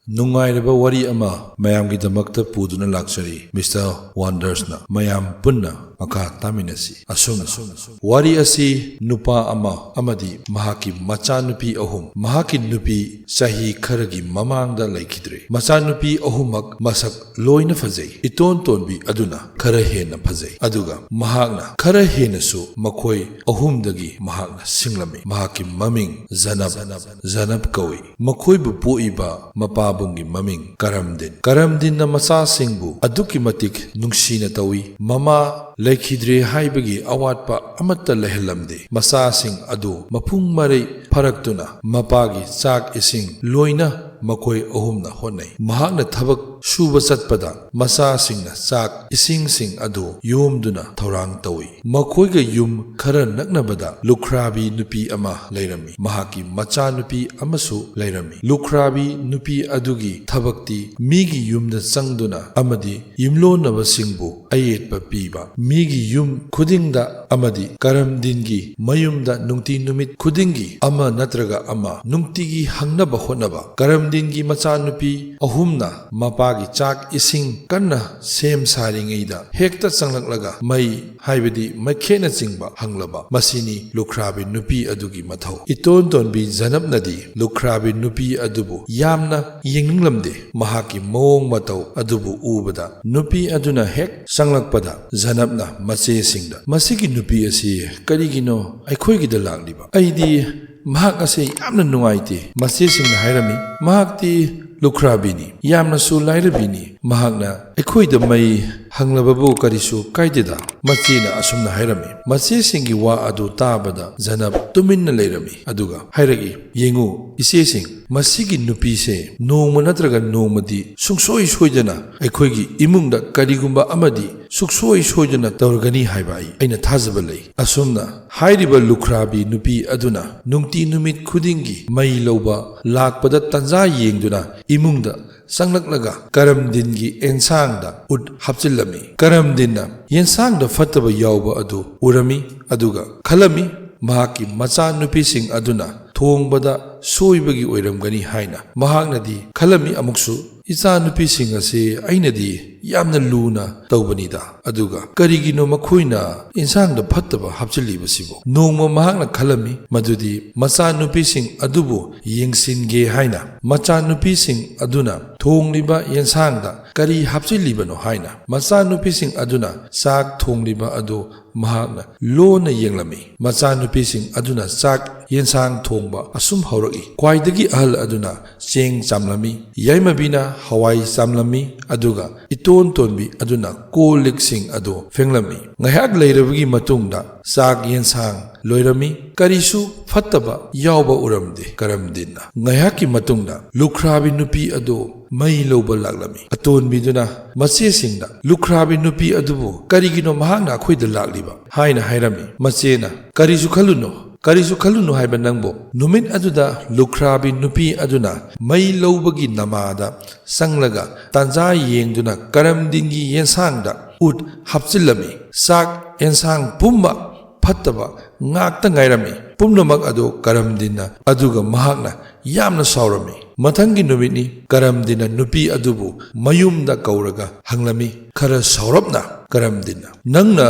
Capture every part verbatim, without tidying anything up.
ꯅꯨꯡꯉꯥꯏꯔꯕ ꯋꯥꯔꯤ ꯑꯃ ꯃꯌꯥꯝꯒꯤꯗꯃꯛꯇ ꯄꯨꯗꯨꯅ ꯂꯥꯛꯆꯔꯤ꯫ ꯃꯤꯁꯇꯔ ꯋꯥꯟꯗꯔꯁꯅ ꯃꯌꯥꯝ ꯄꯨꯟꯅ ꯃꯈꯥ ꯇꯥꯃꯤꯟꯅꯁꯤ꯫ ꯑꯁꯨꯝꯅ ꯋꯥꯔꯤ ꯑꯁꯤ ꯅꯨꯄꯥ ꯑꯃ ꯑꯃꯗꯤ ꯃꯍꯥꯛꯀꯤ ꯃꯆꯥꯅꯨꯄꯤ ꯑꯍꯨꯝ, ꯃꯍꯥꯛꯀꯤ ꯅꯨꯄꯤ ꯆꯍꯤ ꯈꯔꯒꯤ ꯃꯃꯥꯡꯗ ꯂꯩꯈꯤꯗ꯭ꯔꯦ꯫ ꯃꯆꯥꯅꯨꯄꯤ ꯑꯍꯨꯝꯃꯛ ꯃꯁꯛ ꯂꯣꯏꯅ ꯐꯖꯩ꯫ ꯏꯇꯣꯟ ꯇꯣꯟꯕꯤ ꯑꯗꯨꯅ ꯈꯔ ꯍꯦꯟꯅ ꯐꯖꯩ, ꯑꯗꯨꯒ ꯃꯍꯥꯛꯅ ꯈꯔ ꯍꯦꯟꯅꯁꯨ ꯃꯈꯣꯏ ꯑꯍꯨꯝꯗꯒꯤ ꯃꯍꯥꯛꯅ ꯁꯤꯡꯂꯝꯃꯤ꯫ ꯃꯍꯥꯛꯀꯤ ꯃꯃꯤꯡ ꯖꯅꯕ, ꯖꯅꯕ ꯀꯧꯏ꯫ ꯃꯈꯣꯏꯕꯨ ꯄꯣꯛꯏꯕ ꯃꯄꯥꯕꯨꯡꯒꯤ ꯃꯃꯤꯡ ꯀꯔꯝꯗꯤꯟ꯫ ꯀꯔꯝꯗꯤꯟꯅ ꯃꯆꯥꯁꯤꯡꯕꯨ ꯑꯗꯨꯛꯀꯤ ꯃꯇꯤꯛ ꯅꯨꯡꯁꯤꯅ ꯇꯧꯏ꯫ ꯃꯃꯥ ꯂꯩꯈꯤꯗ꯭ꯔꯦ ꯍꯥꯏꯕꯒꯤ ꯑꯋꯥꯠꯄ ꯑꯃꯠꯇ ꯂꯩꯍꯜꯂꯝꯗꯦ꯫ ꯃꯆꯥꯁꯤꯡ ꯑꯗꯨ ꯃꯄꯨꯡ ꯃꯔꯩ ꯐꯥꯔꯛꯇꯨꯅ ꯃꯄꯥꯒꯤ ꯆꯥꯛ ꯏꯁꯤꯡ ꯂꯣꯏꯅ ꯃꯈꯣꯏ ꯑꯍꯨꯝꯅ ꯍꯣꯠꯅꯩ꯫ ꯃꯍꯥꯛꯅ ꯊꯕꯛ ꯁꯨꯕ ꯆꯠꯄꯗ ꯃꯆꯥꯁꯤꯡꯅ ꯆꯥꯛ ꯏꯁꯤꯡꯁꯤꯡ ꯑꯗꯨ ꯌꯣꯝꯗꯨꯅ ꯊꯧꯔꯥꯡ ꯇꯧꯏ꯫ ꯃꯈꯣꯏꯒ ꯌꯨꯝ ꯈꯔ ꯅꯛꯅꯕꯗ ꯂꯨꯈ꯭ꯔꯥꯕꯤ ꯅꯨꯄꯤ ꯑꯃ ꯂꯩꯔꯝꯃꯤ꯫ ꯃꯍꯥꯛꯀꯤ ꯃꯆꯥꯅꯨꯄꯤ ꯑꯃꯁꯨ ꯂꯩꯔꯝꯃꯤ꯫ ꯂꯨꯈ꯭ꯔꯥꯕꯤ ꯅꯨꯄꯤ ꯑꯗꯨꯒꯤ ꯊꯕꯛꯇꯤ ꯃꯤꯒꯤ ꯌꯨꯝꯗ ꯆꯪꯗꯨꯅ ꯑꯃꯗꯤ ꯌꯨꯝꯂꯣꯟꯅꯕꯁꯤꯡꯕꯨ ꯑꯌꯦꯠꯄ ꯄꯤꯕ, ꯃꯤꯒꯤ ꯌꯨꯝ ꯈꯨꯗꯤꯡꯗ ꯑꯃꯗꯤ ꯀꯔꯝꯗꯤꯟꯒꯤ ꯃꯌꯨꯝꯗ ꯅꯨꯡꯇꯤ ꯅꯨꯃꯤꯠ ꯈꯨꯗꯤꯡꯒꯤ ꯑꯃ ꯅꯠꯇ꯭ꯔꯒ ꯑꯃ ꯅꯨꯡꯇꯤꯒꯤ ꯍꯪꯅꯕ ꯍꯣꯠꯅꯕ꯫ ꯀꯔꯝꯗꯤꯟꯒꯤ ꯃꯆꯥꯅꯨꯄꯤ ꯑꯍꯨꯝꯅ ꯃꯄꯥꯒꯤ ꯆꯥꯛ ꯏꯁꯤꯡ ꯀꯟꯅ ꯁꯦꯝ ꯁꯥꯔꯤꯉꯩꯗ ꯍꯦꯛꯇ ꯆꯪꯂꯛꯂꯒ ꯃꯩ, ꯍꯥꯏꯕꯗꯤ ꯃꯩꯈꯦꯠꯅꯆꯤꯡꯕ ꯍꯪꯂꯕ꯫ ꯃꯁꯤꯅꯤ ꯂꯨꯈ꯭ꯔꯥꯕꯤ ꯅꯨꯄꯤ ꯑꯗꯨꯒꯤ ꯃꯊꯧ꯫ ꯏꯇꯣꯟ ꯇꯣꯟꯕꯤ ꯖꯅꯕꯅꯗꯤ ꯂꯨꯈ꯭ꯔꯥꯕꯤ ꯅꯨꯄꯤ ꯑꯗꯨꯕꯨ ꯌꯥꯝꯅ ꯌꯦꯡꯅꯤꯡꯂꯝꯗꯦ꯫ ꯃꯍꯥꯛꯀꯤ ꯃꯑꯣꯡ ꯃꯇꯧ ꯑꯗꯨꯕꯨ ꯎꯕꯗ ꯅꯨꯄꯤ ꯑꯗꯨꯅ ꯍꯦꯛ ꯆꯪꯂꯛꯄꯗ ꯖꯅꯕꯅ ꯃꯆꯦꯁꯤꯡꯗ, "ꯃꯁꯤꯒꯤ ꯅꯨꯄꯤ ꯑꯁꯤ ꯀꯔꯤꯒꯤꯅꯣ ꯑꯩꯈꯣꯏꯒꯤꯗ ꯂꯥꯛꯂꯤꯕ? ꯑꯩꯗꯤ ꯃꯍꯥꯛ ꯑꯁꯤ ꯌꯥꯝꯅ ꯅꯨꯡꯉꯥꯏꯇꯦ꯫" ꯃꯆꯦꯁꯤꯡꯅ ꯍꯥꯏꯔꯝꯃꯤ, "ꯃꯍꯥꯛꯇꯤ ꯂꯨꯈ꯭ꯔꯥꯕꯤꯅꯤ, ꯌꯥꯝꯅꯁꯨ ꯂꯥꯏꯔꯕꯤꯅꯤ꯫ ꯃꯍꯥꯛꯅ ꯑꯩꯈꯣꯏꯗ ꯃꯩ ꯍꯪꯂꯕꯕꯨ ꯀꯔꯤꯁꯨ ꯀꯥꯏꯗꯦꯗ꯫" ꯃꯆꯦꯅ ꯑꯁꯨꯝꯅ ꯍꯥꯏꯔꯝꯃꯤ꯫ ꯃꯆꯦꯁꯤꯡꯒꯤ ꯋꯥ ꯑꯗꯨ ꯇꯥꯕꯗ ꯖꯅꯕ ꯇꯨꯃꯤꯟꯅ ꯂꯩꯔꯝꯃꯤ, ꯑꯗꯨꯒ ꯍꯥꯏꯔꯛꯏ, "ꯌꯦꯡꯉꯨ, ꯏꯆꯦꯁꯤꯡ, ꯃꯁꯤꯒꯤ ꯅꯨꯄꯤꯁꯦ ꯅꯣꯡꯃ ꯅꯠꯇ꯭ꯔꯒ ꯅꯣꯡꯃꯗꯤ ꯁꯨꯡꯁꯣꯏ ꯁꯣꯏꯗꯅ ꯑꯩꯈꯣꯏꯒꯤ ꯏꯃꯨꯡꯗ ꯀꯔꯤꯒꯨꯝꯕ ꯑꯃꯗꯤ ꯁꯨꯡꯁꯣꯏ ꯁꯣꯏꯗꯅ ꯇꯧꯔꯒꯅꯤ ꯍꯥꯏꯕ ꯑꯩ, ꯑꯩꯅ ꯊꯥꯖꯕ ꯂꯩ꯫" ꯑꯁꯨꯝꯅ ꯍꯥꯏꯔꯤꯕ ꯂꯨꯈ꯭ꯔꯥꯕꯤ ꯅꯨꯄꯤ ꯑꯗꯨꯅ ꯅꯨꯡꯇꯤ ꯅꯨꯃꯤꯠ ꯈꯨꯗꯤꯡꯒꯤ ꯃꯩ ꯂꯧꯕ ꯂꯥꯛꯄꯗ ꯇꯟꯖꯥ ꯌꯦꯡꯗꯨꯅ ꯏꯃꯨꯡꯗ ꯆꯪꯂꯛꯂꯒ ꯀꯔꯝꯗꯤꯟꯒꯤ ꯑꯦꯟꯁꯥꯡꯗ ꯎꯠ ꯍꯥꯞꯆꯤꯜꯂꯝꯃꯤ꯫ ꯀꯔꯝꯗꯤꯟꯅ ꯌꯦꯟꯁꯥꯡꯗ ꯐꯠꯇꯕ ꯌꯥꯎꯕ ꯑꯗꯨ ꯎꯔꯝꯃꯤ, ꯑꯗꯨꯒ ꯈꯜꯂꯝꯃꯤ, ꯃꯍꯥꯛꯀꯤ ꯃꯆꯥꯅꯨꯄꯤꯁꯤꯡ ꯑꯗꯨꯅ ꯊꯣꯡꯕꯗ ꯁꯣꯏꯕꯒꯤ ꯑꯣꯏꯔꯝꯒꯅꯤ ꯍꯥꯏꯅ꯫ ꯃꯍꯥꯛꯅꯗꯤ ꯈꯜꯂꯝꯃꯤ ꯑꯃꯨꯛꯁꯨ, "ꯏꯆꯥꯅꯨꯄꯤꯁꯤꯡ ꯑꯁꯤ ꯑꯩꯅꯗꯤ ꯌꯥꯝꯅ ꯂꯨꯅ ꯇꯧꯕꯅꯤꯗ, ꯑꯗꯨꯒ ꯀꯔꯤꯒꯤꯅꯣ ꯃꯈꯣꯏꯅ ꯏꯟꯁꯥꯡꯗ ꯐꯠꯇꯕ ꯍꯥꯞꯆꯤꯜꯂꯤꯕꯁꯤꯕꯨ?" ꯅꯣꯡꯃ ꯃꯍꯥꯛꯅ ꯈꯜꯂꯝꯃꯤ ꯃꯗꯨꯗꯤ ꯃꯆꯥꯅꯨꯄꯤꯁꯤꯡ ꯑꯗꯨꯕꯨ ꯌꯦꯡꯁꯤꯟꯒꯦ ꯍꯥꯏꯅ꯫ ꯃꯆꯥꯅꯨꯄꯤꯁꯤꯡ ꯑꯗꯨꯅ ꯊꯣꯡꯂꯤꯕ ꯌꯦꯟꯁꯥꯡꯗ ꯀꯔꯤ ꯍꯥꯞꯆꯤꯜꯂꯤꯕꯅꯣ ꯍꯥꯏꯅ꯫ ꯃꯆꯥꯅꯨꯄꯤꯁꯤꯡ ꯑꯗꯨꯅ ꯆꯥꯛ ꯊꯣꯡꯂꯤꯕ ꯑꯗꯨ ꯃꯍꯥꯛꯅ ꯂꯣꯟꯅ ꯌꯦꯡꯂꯝꯃꯤ꯫ ꯃꯆꯥꯅꯨꯄꯤꯁꯤꯡ ꯑꯗꯨꯅ ꯆꯥꯛ ꯌꯦꯟꯁꯥꯡ ꯊꯣꯡꯕ ꯑꯁꯨꯝ ꯍꯧꯔꯛꯏ꯫ ꯈ꯭ꯋꯥꯏꯗꯒꯤ ꯑꯍꯜ ꯑꯗꯨꯅ ꯆꯦꯡ ꯆꯥꯝꯂꯝꯃꯤ, ꯌꯥꯏꯃꯕꯤꯅ ꯍꯋꯥꯏ ꯆꯥꯝꯂꯝꯃꯤ, ꯑꯗꯨꯒ ꯏꯇꯣꯟ ꯇꯣꯟꯕꯤ ꯑꯗꯨꯅ ꯀꯣꯜ ꯂꯤꯛꯁꯤꯡ ꯑꯗꯨ ꯐꯦꯡꯂꯝꯃꯤ꯫ ꯉꯥꯏꯍꯥꯛ ꯂꯩꯔꯕꯒꯤ ꯃꯇꯨꯡꯗ ꯆꯥꯛ ꯌꯦꯟꯁꯥꯡ ꯂꯣꯏꯔꯝꯃꯤ꯫ ꯀꯔꯤꯁꯨ ꯐꯠꯇꯕ ꯌꯥꯎꯕ ꯎꯔꯝꯗꯦ ꯀꯔꯝꯗꯤꯟꯅ꯫ ꯉꯥꯏꯍꯥꯛꯀꯤ ꯃꯇꯨꯡꯗ ꯂꯨꯈ꯭ꯔꯥꯕꯤ ꯅꯨꯄꯤ ꯑꯗꯨ ꯃꯩ ꯂꯧꯕ ꯂꯥꯛꯂꯝꯃꯤ꯫ ꯑꯇꯣꯟꯕꯤꯗꯨꯅ ꯃꯆꯦꯁꯤꯡꯗ, "ꯂꯨꯈ꯭ꯔꯥꯕꯤ ꯅꯨꯄꯤ ꯑꯗꯨꯕꯨ ꯀꯔꯤꯒꯤꯅꯣ ꯃꯍꯥꯛꯅ ꯑꯩꯈꯣꯏꯗ ꯂꯥꯛꯂꯤꯕ?" ꯍꯥꯏꯅ ꯍꯥꯏꯔꯝꯃꯤ꯫ ꯃꯆꯦꯅ, "ꯀꯔꯤꯁꯨ ꯈꯜꯂꯨꯅꯨ, ꯀꯔꯤꯁꯨ ꯈꯜꯂꯨꯅꯨ ꯍꯥꯏꯕ ꯅꯪꯕꯨ?" ꯅꯨꯃꯤꯠ ꯑꯗꯨꯗ ꯂꯨꯈ꯭ꯔꯥꯕꯤ ꯅꯨꯄꯤ ꯑꯗꯨꯅ ꯃꯩ ꯂꯧꯕꯒꯤ ꯅꯃꯥꯗ ꯆꯪꯂꯒ ꯇꯥꯟꯖꯥ ꯌꯦꯡꯗꯨꯅ ꯀꯔꯝꯗꯤꯟꯒꯤ ꯌꯦꯟꯁꯥꯡꯗ ꯎꯠ ꯍꯥꯞꯆꯤꯜꯂꯝꯃꯤ꯫ ꯆꯥꯛ ꯌꯦꯟꯁꯥꯡ ꯄꯨꯝꯕ ꯐꯠꯇꯕ ꯉꯥꯛꯇ ꯉꯥꯏꯔꯝꯃꯤ꯫ ꯄꯨꯝꯅꯃꯛ ꯑꯗꯨ ꯀꯔꯝꯗꯤꯟꯅ, ꯑꯗꯨꯒ ꯃꯍꯥꯛꯅ ꯌꯥꯝꯅ ꯁꯥꯎꯔꯝꯃꯤ꯫ ꯃꯊꯪꯒꯤ ꯅꯨꯃꯤꯠꯅꯤ꯫ ꯀꯔꯝꯗꯤꯟꯅ ꯅꯨꯄꯤ ꯑꯗꯨꯕꯨ ꯃꯌꯨꯝꯗ ꯀꯧꯔꯒ ꯍꯪꯂꯝꯃꯤ, ꯈꯔ ꯁꯥꯎꯔꯞꯅ ꯀꯔꯝꯗꯤꯟꯅ, "ꯅꯪꯅ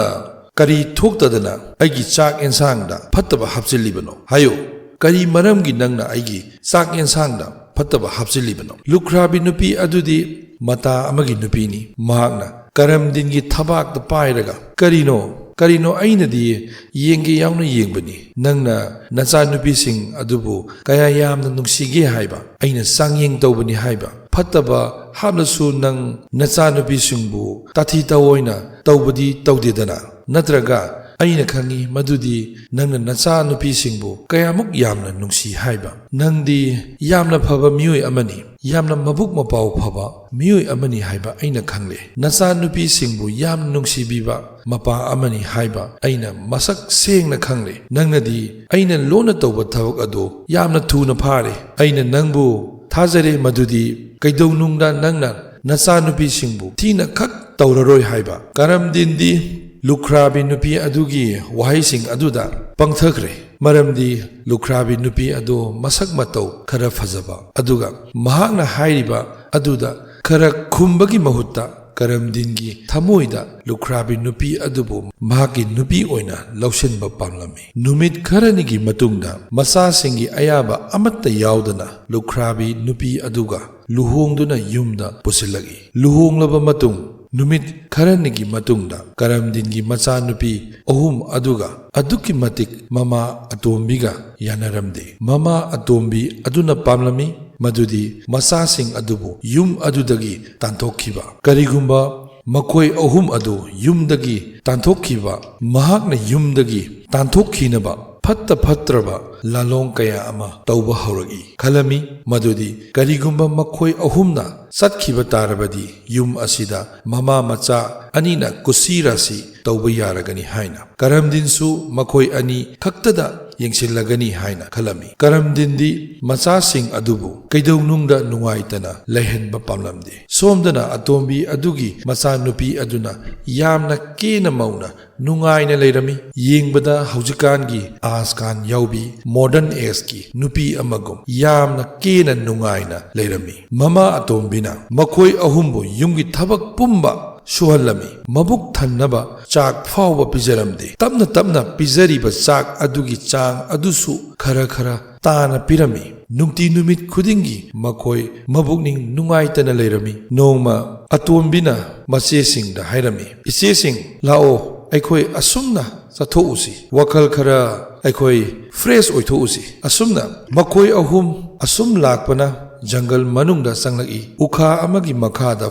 ꯀꯔꯤ ꯊꯣꯛꯇꯗꯅ ꯑꯩꯒꯤ ꯆꯥꯛ ꯌꯦꯟꯁꯥꯡꯗ ꯐꯠꯇꯕ ꯍꯥꯞꯆꯤꯜꯂꯤꯕꯅꯣ? ꯍꯥꯏꯌꯨ, ꯀꯔꯤ ꯃꯔꯝꯒꯤ ꯅꯪꯅ ꯑꯩꯒꯤ ꯆꯥꯛ ꯌꯦꯟꯁꯥꯡꯗ ꯐꯠꯇꯕ ꯍꯥꯞꯆꯤꯜꯂꯤꯕꯅꯣ?" ꯂꯨꯈ꯭ꯔꯥꯕꯤ ꯅꯨꯄꯤ ꯑꯗꯨꯗꯤ ꯃꯇꯥ ꯑꯃꯒꯤ ꯅꯨꯄꯤꯅꯤ꯫ ꯃꯍꯥꯛꯅ ꯀꯔꯝꯗꯤꯟꯒꯤ ꯊꯕꯥꯛꯇ ꯄꯥꯏꯔꯒ, "ꯀꯔꯤꯅꯣ, ꯀꯔꯤꯅꯣ? ꯑꯩꯅꯗꯤ ꯌꯦꯡꯒꯦ ꯌꯥꯎꯅ ꯌꯦꯡꯕꯅꯤ꯫ ꯅꯪꯅ ꯅꯆꯥꯅꯨꯄꯤꯁꯤꯡ ꯑꯗꯨꯕꯨ ꯀꯌꯥ ꯌꯥꯝꯅ ꯅꯨꯡꯁꯤꯒꯦ ꯍꯥꯏꯕ꯫ ꯑꯩꯅ ꯆꯥꯡꯌꯦꯡ ꯇꯧꯕꯅꯤ ꯍꯥꯏꯕ꯫ ꯐꯠꯇꯕ ꯍꯥꯞꯂꯁꯨ ꯅꯪ ꯅꯆꯥꯅꯨꯄꯤꯁꯤꯡꯕꯨ ꯇꯥꯊꯤ ꯇꯥꯑꯣꯏꯅ ꯇꯧꯕꯗꯤ ꯇꯧꯗꯦꯗꯅ? ꯅꯠꯇ꯭ꯔꯒ ꯑꯩꯅ ꯈꯪꯏ ꯃꯗꯨꯗꯤ ꯅꯪꯅ ꯅꯆꯥꯅꯨꯄꯤꯁꯤꯡꯕꯨ ꯀꯌꯥꯃꯨꯛ ꯌꯥꯝꯅ ꯅꯨꯡꯁꯤ ꯍꯥꯏꯕ꯫ ꯅꯪꯗꯤ ꯌꯥꯝꯅ ꯐꯕ ꯃꯤꯑꯣꯏ ꯑꯃꯅꯤ, ꯌꯥꯝꯅ ꯃꯕꯨꯛ ꯃꯄꯥꯎ ꯐꯕ ꯃꯤꯑꯣꯏ ꯑꯃꯅꯤ ꯍꯥꯏꯕ ꯑꯩꯅ ꯈꯪꯂꯦ꯫ ꯅꯆꯥꯅꯨꯄꯤꯁꯤꯡꯕꯨ ꯌꯥꯝꯅ ꯅꯨꯡꯁꯤꯕꯤꯕ ꯃꯄꯥ ꯑꯃꯅꯤ ꯍꯥꯏꯕ ꯑꯩꯅ ꯃꯁꯛ ꯁꯦꯡꯅ ꯈꯪꯂꯦ꯫ ꯅꯪꯅꯗꯤ ꯑꯩꯅ ꯂꯣꯟꯅ ꯇꯧꯕ ꯊꯕꯛ ꯑꯗꯨ ꯌꯥꯝꯅ ꯊꯨꯅ ꯐꯥꯔꯦ꯫ ꯑꯩꯅ ꯅꯪꯕꯨ ꯊꯥꯖꯔꯦ ꯃꯗꯨꯗꯤ ꯀꯩꯗꯧꯅꯨꯡꯗ ꯅꯪꯅ ꯅꯆꯥꯅꯨꯄꯤꯁꯤꯡꯕꯨ ꯊꯤꯅ ꯈꯛ ꯇꯧꯔꯔꯣꯏ ꯍꯥꯏꯕ꯫" ꯀꯔꯝꯗꯤꯟꯗꯤ ꯂꯨꯈ꯭ꯔꯥꯕꯤ ꯅꯨꯄꯤ ꯑꯗꯨꯒꯤ ꯋꯥꯍꯩꯁꯤꯡ ꯑꯗꯨꯗ ꯄꯪꯊꯈ꯭ꯔꯦ꯫ ꯃꯔꯝꯗꯤ ꯂꯨꯈ꯭ꯔꯥꯕꯤ ꯅꯨꯄꯤ ꯑꯗꯨ ꯃꯁꯛ ꯃꯇꯧ ꯈꯔ ꯐꯖꯕ, ꯑꯗꯨꯒ ꯃꯍꯥꯛꯅ ꯍꯥꯏꯔꯤꯕ ꯑꯗꯨꯗ ꯈꯔ ꯈꯨꯝꯕꯒꯤ ꯃꯍꯨꯠꯇ ꯀꯔꯝꯗꯤꯟꯒꯤ ꯊꯃꯣꯏꯗ ꯂꯨꯈ꯭ꯔꯥꯕꯤ ꯅꯨꯄꯤ ꯑꯗꯨꯕꯨ ꯃꯍꯥꯛꯀꯤ ꯅꯨꯄꯤ ꯑꯣꯏꯅ ꯂꯧꯁꯤꯟꯕ ꯄꯥꯝꯂꯝꯃꯤ꯫ ꯅꯨꯃꯤꯠ ꯈꯔꯅꯤꯒꯤ ꯃꯇꯨꯡꯗ ꯃꯆꯥꯁꯤꯡꯒꯤ ꯑꯌꯥꯕ ꯑꯃꯠꯇ ꯌꯥꯎꯗꯅ ꯂꯨꯈ꯭ꯔꯥꯕꯤ ꯅꯨꯄꯤ ꯑꯗꯨꯒ ꯂꯨꯍꯣꯡꯗꯨꯅ ꯌꯨꯝꯗ ꯄꯨꯁꯤꯜꯂꯛꯏ꯫ ꯂꯨꯍꯣꯡꯂꯕ ꯃꯇꯨꯡ ꯅꯨꯃꯤꯠ ꯈꯔꯅꯤꯒꯤ ꯃꯇꯨꯡꯗ ꯀꯔꯝꯗꯤꯟꯒꯤ ꯃꯆꯥꯅꯨꯄꯤ ꯑꯍꯨꯝ ꯑꯗꯨꯒ ꯑꯗꯨꯛꯀꯤ ꯃꯇꯤꯛ ꯃꯃꯥ ꯑꯇꯣꯝꯕꯤꯒ ꯌꯥꯅꯔꯝꯗꯦ꯫ ꯃꯃꯥ ꯑꯇꯣꯝꯕꯤ ꯑꯗꯨꯅ ꯄꯥꯝꯂꯝꯃꯤ ꯃꯗꯨꯗꯤ ꯃꯆꯥꯁꯤꯡ ꯑꯗꯨꯕꯨ ꯌꯨꯝ ꯑꯗꯨꯗꯒꯤ ꯇꯥꯟꯊꯣꯛꯈꯤꯕ꯫ ꯀꯔꯤꯒꯨꯝꯕ ꯃꯈꯣꯏ ꯑꯍꯨꯝ ꯑꯗꯨ ꯌꯨꯝꯗꯒꯤ ꯇꯥꯟꯊꯣꯛꯈꯤꯕ, ꯃꯍꯥꯛꯅ ꯌꯨꯝꯗꯒꯤ ꯇꯥꯟꯊꯣꯛꯈꯤꯅꯕ ꯐꯠꯇ ꯐꯠꯇ꯭ꯔꯕ ꯂꯥꯂꯣꯡ ꯀꯌꯥ ꯑꯃ ꯇꯧꯕ ꯍꯧꯔꯛꯏ꯫ ꯈꯜꯂꯝꯃꯤ ꯃꯗꯨꯗꯤ ꯀꯔꯤꯒꯨꯝꯕ ꯃꯈꯣꯏ ꯑꯍꯨꯝꯅ ꯆꯠꯈꯤꯕ ꯇꯥꯔꯕꯗꯤ ꯌꯨꯝ ꯑꯁꯤꯗ ꯃꯃꯥ ꯃꯆꯥ ꯑꯅꯤꯅ ꯀꯨꯁꯤ ꯔꯥꯁꯤ ꯇꯧꯕ ꯌꯥꯔꯒꯅꯤ ꯍꯥꯏꯅ꯫ ꯀꯔꯝꯗꯤꯟꯁꯨ ꯃꯈꯣꯏ ꯑꯅꯤ ꯈꯛꯇꯗ ꯌꯦꯡꯁꯤꯜꯂꯒꯅꯤ ꯍꯥꯏꯅ ꯈꯜꯂꯝꯃꯤ꯫ ꯀꯔꯝꯗꯤꯟꯗꯤ ꯃꯆꯥꯁꯤꯡ ꯑꯗꯨꯕꯨ ꯀꯩꯗꯧꯅꯨꯡꯗ ꯅꯨꯡꯉꯥꯏꯇꯅ ꯂꯩꯍꯟꯕ ꯄꯥꯝꯂꯝꯗꯦ꯫ ꯁꯣꯝꯗꯅ ꯑꯇꯣꯝꯕꯤ ꯑꯗꯨꯒꯤ ꯃꯆꯥꯅꯨꯄꯤ ꯑꯗꯨꯅ ꯌꯥꯝꯅ ꯀꯦꯅ ꯃꯧꯅ ꯅꯨꯡꯉꯥꯏꯅ ꯂꯩꯔꯝꯃꯤ꯫ ꯌꯦꯡꯕꯗ ꯍꯧꯖꯤꯛꯀꯥꯟꯒꯤ ꯑꯥꯖꯀꯥꯟ ꯌꯥꯎꯕꯤ, modern age ꯀꯤ ꯅꯨꯄꯤ ꯑꯃꯒꯨꯝ ꯌꯥꯝꯅ ꯀꯦꯅ ꯅꯨꯡꯉꯥꯏꯅ ꯂꯩꯔꯝꯃꯤ꯫ ꯃꯃꯥ ꯑꯇꯣꯝꯕꯤꯅ ꯃꯈꯣꯏ ꯑꯍꯨꯝꯕꯨ ꯌꯨꯝꯒꯤ ꯊꯕꯛ ꯄꯨꯝꯕ ꯁꯨꯍꯜꯂꯝꯃꯤ꯫ ꯃꯕꯨꯛ ꯊꯟꯅꯕ ꯆꯥꯛ ꯐꯥꯎꯕ ꯄꯤꯖꯔꯝꯗꯦ꯫ ꯇꯞꯅ ꯇꯞꯅ ꯄꯤꯖꯔꯤꯕ ꯆꯥꯛ ꯑꯗꯨꯒꯤ ꯆꯥꯡ ꯑꯗꯨꯁꯨ ꯈꯔ ꯈꯔ ꯇꯥꯅ ꯄꯤꯔꯝꯃꯤ꯫ ꯅꯨꯡꯇꯤ ꯅꯨꯃꯤꯠ ꯈꯨꯗꯤꯡꯒꯤ ꯃꯈꯣꯏ ꯃꯕꯨꯛꯅꯤꯡ ꯅꯨꯡꯉꯥꯏꯇꯅ ꯂꯩꯔꯝꯃꯤ꯫ ꯅꯣꯡꯃ ꯑꯇꯣꯝꯕꯤꯅ ꯃꯆꯦꯁꯤꯡꯗ ꯍꯥꯏꯔꯝꯃꯤ, "ꯏꯆꯦꯁꯤꯡ, ꯂꯥꯛꯑꯣ, ꯑꯩꯈꯣꯏ ꯑꯁꯨꯝꯅ ꯆꯠꯊꯣꯛꯎꯁꯤ꯫ ꯋꯥꯈꯜ ꯈꯔ ꯑꯩꯈꯣꯏ fresh ꯑꯣꯏꯊꯣꯛꯎꯁꯤ꯫" ꯑꯁꯨꯝꯅ ꯃꯈꯣꯏ ꯑꯍꯨꯝ ꯑꯁꯨꯝ ꯂꯥꯛꯄꯅ ꯖꯪꯒꯜ ꯃꯅꯨꯡꯗ ꯆꯪꯂꯛꯏ꯫ ꯎꯈꯥ ꯑꯃꯒꯤ ꯃꯈꯥꯗ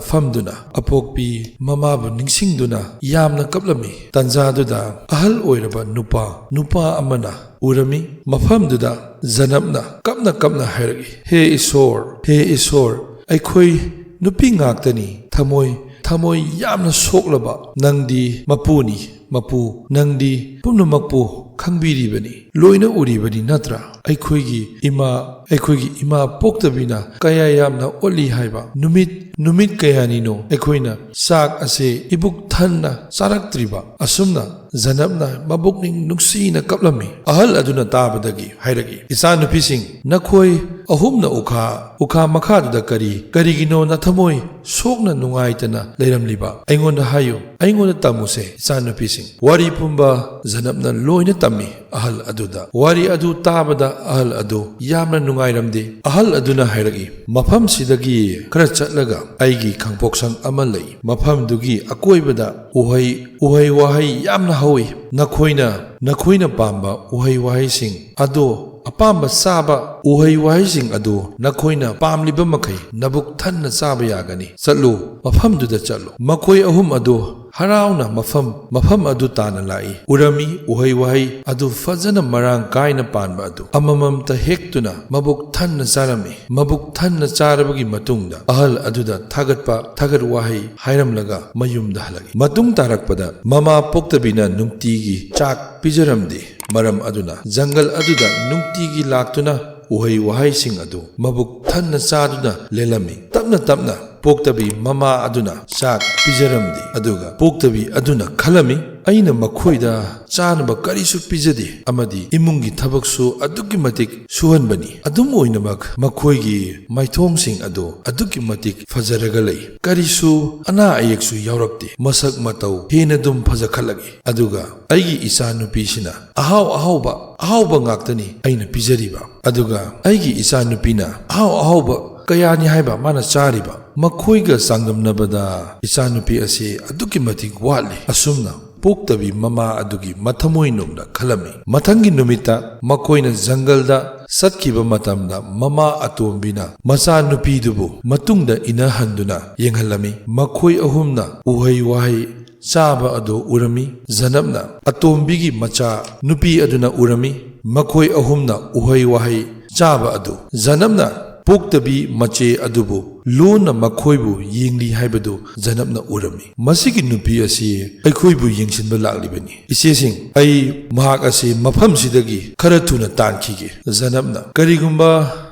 ꯐꯝꯗꯨꯅ ꯑꯄꯣꯛꯄꯤ ꯃꯃꯥꯕꯨ ꯅꯤꯡꯁꯤꯡꯗꯨꯅ ꯌꯥꯝꯅ ꯀꯞꯂꯝꯃꯤ꯫ ꯇꯟꯖꯥꯗꯨꯗ ꯑꯍꯜ ꯑꯣꯏꯔꯕ ꯅꯨꯄꯥ, ꯅꯨꯄꯥ ꯑꯃꯅ ꯎꯔꯝꯃꯤ꯫ ꯃꯐꯝꯗꯨꯗ ꯖꯅꯕꯅ ꯀꯞꯅ ꯀꯞꯅ ꯍꯥꯏꯔꯛꯏ, "ꯍꯦ ꯏꯁꯣꯔ, ꯍꯦ ꯏꯁꯣꯔ, ꯑꯩꯈꯣꯏ ꯅꯨꯄꯤ ꯉꯥꯛꯇꯅꯤ꯫ ꯊꯃꯣꯏ, ꯊꯃꯣꯏ ꯌꯥꯝꯅ ꯁꯣꯛꯂꯕ ꯅꯪꯗꯤ ꯃꯄꯨꯅꯤ꯫ "ꯃꯄꯨ, ꯅꯪꯗꯤ ꯄꯨꯝꯅꯃꯛꯄꯨ ꯈꯪꯕꯤꯔꯤꯕꯅꯤ, ꯂꯣꯏꯅ ꯎꯔꯤꯕꯅꯤ ꯅꯠꯇ꯭ꯔꯥ? ꯑꯩꯈꯣꯏꯒꯤ ꯏꯃꯥ, ꯑꯩꯈꯣꯏꯒꯤ ꯏꯃꯥ ꯄꯣꯛꯇꯕꯤꯅ ꯀꯌꯥ ꯌꯥꯝꯅ ꯑꯣꯠꯂꯤ ꯍꯥꯏꯕ꯫ ꯅꯨꯃꯤꯠ, ꯅꯨꯃꯤꯠ ꯀꯌꯥꯅꯤꯅꯣ ꯑꯩꯈꯣꯏꯅ ꯆꯥꯛ ꯑꯁꯦ ꯏꯕꯨꯛ ꯊꯟꯅ ꯆꯥꯔꯛꯇ꯭ꯔꯤꯕ?" ꯑꯁꯨꯝꯅ ꯖꯅꯕꯅ ꯃꯕꯨꯛꯅꯤꯡ ꯅꯨꯡꯁꯤꯅ ꯀꯞꯂꯝꯃꯤ꯫ ꯑꯍꯜ ꯑꯗꯨꯅ ꯇꯥꯕꯗꯒꯤ ꯍꯥꯏꯔꯛꯏ, "ꯏꯆꯥꯅꯨꯄꯤꯁꯤꯡ, ꯅꯈꯣꯏ ꯑꯍꯨꯝꯅ ꯎꯈꯥ, ꯎꯈꯥ ꯃꯈꯥꯗꯨꯗ ꯀꯔꯤ, ꯀꯔꯤꯒꯤꯅꯣ ꯅꯊꯃꯣꯏ ꯁꯣꯛꯅ ꯅꯨꯡꯉꯥꯏꯇꯅ ꯂꯩꯔꯝꯂꯤꯕ? ꯑꯩꯉꯣꯟꯗ ꯍꯥꯏꯌꯨ, ꯑꯩꯉꯣꯟꯗ ꯇꯝꯃꯨꯁꯦ, ꯏꯆꯥꯅꯨꯄꯤꯁꯤꯡ꯫" ꯋꯥꯔꯤ ꯄꯨꯝꯕ ꯖꯅꯕꯅ ꯂꯣꯏꯅ ꯇꯝꯃꯤ ꯑꯍꯜ ꯑꯗꯨꯗ꯫ ꯋꯥꯔꯤ ꯑꯗꯨ ꯇꯥꯕꯗ ꯑꯍꯜ ꯑꯗꯨ ꯌꯥꯝꯅ ꯅꯨꯡꯉꯥꯏꯔꯝꯗꯦ꯫ ꯑꯍꯜ ꯑꯗꯨꯅ ꯍꯥꯏꯔꯛꯏ, "ꯃꯐꯝꯁꯤꯗꯒꯤ ꯈꯔ ꯆꯠꯂꯒ ꯑꯩꯒꯤ ꯈꯪꯄꯣꯛꯁꯪ ꯑꯃ ꯂꯩ꯫ ꯃꯐꯝꯗꯨꯒꯤ ꯑꯀꯣꯏꯕꯗ ꯎꯍꯩ, ꯎꯍꯩ ꯋꯥꯍꯩ ꯌꯥꯝꯅ ꯍꯧꯏ꯫ ꯅꯈꯣꯏꯅ, ꯅꯈꯣꯏꯅ ꯄꯥꯝꯕ ꯎꯍꯩ ꯋꯥꯍꯩꯁꯤꯡ ꯑꯗꯣ, ꯑꯄꯥꯝꯕ ꯆꯥꯕ ꯎꯍꯩ ꯋꯥꯍꯩꯁꯤꯡ ꯑꯗꯨ ꯅꯈꯣꯏꯅ ꯄꯥꯝꯂꯤꯕ ꯃꯈꯩ ꯅꯕꯨꯛ ꯊꯟꯅ ꯆꯥꯕ ꯌꯥꯒꯅꯤ꯫ ꯆꯠꯂꯨ, ꯃꯐꯝꯗꯨꯗ ꯆꯠꯂꯨ꯫" ꯃꯈꯣꯏ ꯑꯍꯨꯝ ꯑꯗꯨ ꯍꯔꯥꯎꯅ ꯃꯐꯝ, ꯃꯐꯝ ꯑꯗꯨ ꯇꯥꯟꯅ ꯂꯥꯛꯏ꯫ ꯎꯔꯝꯃꯤ ꯎꯍꯩ ꯋꯥꯍꯩ ꯑꯗꯨ ꯐꯖꯅ ꯃꯔꯥꯡ ꯀꯥꯏꯅ ꯄꯥꯟꯕ ꯑꯗꯨ꯫ ꯑꯃꯃꯝꯇ ꯍꯦꯛꯇꯨꯅ ꯃꯕꯨꯛ ꯊꯟꯅ ꯆꯥꯔꯝꯃꯤ꯫ ꯃꯕꯨꯛ ꯊꯟꯅ ꯆꯥꯔꯕꯒꯤ ꯃꯇꯨꯡꯗ ꯑꯍꯜ ꯑꯗꯨꯗ ꯊꯥꯒꯠꯄ, ꯊꯥꯒꯠ ꯋꯥꯍꯩ ꯍꯥꯏꯔꯝꯂꯒ ꯃꯌꯨꯝꯗ ꯍꯜꯂꯛꯏ꯫ ꯃꯇꯨꯡ ꯇꯥꯔꯛꯄꯗ ꯃꯃꯥ ꯄꯣꯛꯇꯕꯤꯅ ꯅꯨꯡꯇꯤꯒꯤ ꯆꯥꯛ ꯄꯤꯖꯔꯝꯗꯦ꯫ ꯃꯔꯝ ꯑꯗꯨꯅ ꯖꯪꯒꯜ ꯑꯗꯨꯗ ꯅꯨꯡꯇꯤꯒꯤ ꯂꯥꯛꯇꯨꯅ ꯎꯍꯩ ꯋꯥꯍꯩꯁꯤꯡ ꯑꯗꯨ ꯃꯕꯨꯛ ꯊꯟꯅ ꯆꯥꯗꯨꯅ ꯂꯦꯜꯂꯝꯃꯤ꯫ ꯇꯞꯅ ꯇꯞꯅ ꯄꯣꯛꯇꯕꯤ ꯃꯃꯥ ꯑꯗꯨꯅ ꯆꯥꯛ ꯄꯤꯖꯔꯝꯗꯦ꯫ ꯑꯗꯨꯒ ꯄꯣꯛꯇꯕꯤ ꯑꯗꯨꯅ ꯈꯜꯂꯝꯃꯤ, "ꯑꯩꯅ ꯃꯈꯣꯏꯗ ꯆꯥꯅꯕ ꯀꯔꯤꯁꯨ ꯄꯤꯖꯗꯦ ꯑꯃꯗꯤ ꯏꯃꯨꯡꯒꯤ ꯊꯕꯛꯁꯨ ꯑꯗꯨꯛꯀꯤ ꯃꯇꯤꯛ ꯁꯨꯍꯟꯕꯅꯤ꯫ ꯑꯗꯨꯝ ꯑꯣꯏꯅꯃꯛ ꯃꯈꯣꯏꯒꯤ ꯃꯥꯏꯊꯣꯡꯁꯤꯡ ꯑꯗꯨ ꯑꯗꯨꯛꯀꯤ ꯃꯇꯤꯛ ꯐꯖꯔꯒ ꯂꯩ꯫ ꯀꯔꯤꯁꯨ ꯑꯅꯥ ꯑꯌꯦꯛꯁꯨ ꯌꯥꯎꯔꯛꯇꯦ꯫ ꯃꯁꯛ ꯃꯇꯧ ꯍꯦꯟꯅ ꯑꯗꯨꯝ ꯐꯖꯈꯠꯂꯛꯏ꯫ ꯑꯗꯨꯒ ꯑꯩꯒꯤ ꯏꯆꯥꯅꯨꯄꯤꯁꯤꯅ ꯑꯍꯥꯎ ꯑꯍꯥꯎꯕ, ꯑꯍꯥꯎꯕ ꯉꯥꯛꯇꯅꯤ ꯑꯩꯅ ꯄꯤꯖꯔꯤꯕ꯫ ꯑꯗꯨꯒ ꯑꯩꯒꯤ ꯏꯆꯥꯅꯨꯄꯤꯅ ꯑꯍꯥꯎ ꯑꯍꯥꯎꯕ ꯀꯌꯥꯅꯤ ꯍꯥꯏꯕ ꯃꯥꯅ ꯆꯥꯔꯤꯕ꯫ ꯃꯈꯣꯏꯒ ꯆꯥꯡꯗꯝꯅꯕꯗ ꯏꯆꯥꯅꯨꯄꯤ ꯑꯁꯤ ꯑꯗꯨꯛꯀꯤ ꯃꯇꯤꯛ ꯋꯥꯠꯂꯤ꯫" ꯑꯁꯨꯝꯅ ꯄꯣꯛꯇꯕꯤ ꯃꯃꯥ ꯑꯗꯨꯒꯤ ꯃꯊꯃꯣꯏꯅꯨꯡꯗ ꯈꯜꯂꯝꯃꯤ꯫ ꯃꯊꯪꯒꯤ ꯅꯨꯃꯤꯠꯇ ꯃꯈꯣꯏꯅ ꯖꯪꯒꯜꯗ ꯆꯠꯈꯤꯕ ꯃꯇꯝꯗ, ꯃꯃꯥ ꯑꯇꯣꯝꯕꯤꯅ ꯃꯆꯥꯅꯨꯄꯤꯗꯨꯕꯨ ꯃꯇꯨꯡꯗ ꯏꯟꯅꯍꯟꯗꯨꯅ ꯌꯦꯡꯍꯜꯂꯝꯃꯤ꯫ ꯃꯈꯣꯏ ꯑꯍꯨꯝꯅ ꯎꯍꯩ ꯋꯥꯍꯩ ꯆꯥꯕ ꯑꯗꯨ ꯎꯔꯝꯃꯤ꯫ ꯖꯅꯕꯅ ꯑꯇꯣꯝꯕꯤꯒꯤ ꯃꯆꯥ ꯅꯨꯄꯤ ꯑꯗꯨꯅ ꯎꯔꯝꯃꯤ꯫ ꯃꯈꯣꯏ ꯑꯍꯨꯝꯅ ꯎꯍꯩ ꯋꯥꯍꯩ ꯆꯥꯕ ꯑꯗꯨ꯫ ꯖꯅꯕꯅ ꯄꯣꯛꯇꯕꯤ ꯃꯆꯦ ꯑꯗꯨꯕꯨ ꯂꯣꯟꯅ ꯃꯈꯣꯏꯕꯨ ꯌꯦꯡꯂꯤ ꯍꯥꯏꯕꯗꯨ ꯖꯅꯕꯅ ꯎꯔꯝꯃꯤ꯫ "ꯃꯁꯤꯒꯤ ꯅꯨꯄꯤ ꯑꯁꯤ ꯑꯩꯈꯣꯏꯕꯨ ꯌꯦꯡꯁꯤꯟꯕ ꯂꯥꯛꯂꯤꯕꯅꯤ꯫ ꯏꯆꯦꯁꯤꯡ, ꯑꯩ ꯃꯍꯥꯛ ꯑꯁꯤ ꯃꯐꯝꯁꯤꯗꯒꯤ ꯈꯔ ꯊꯨꯅ ꯇꯥꯟꯈꯤꯒꯦ꯫" ꯖꯅꯕꯅ, "ꯀꯔꯤꯒꯨꯝꯕ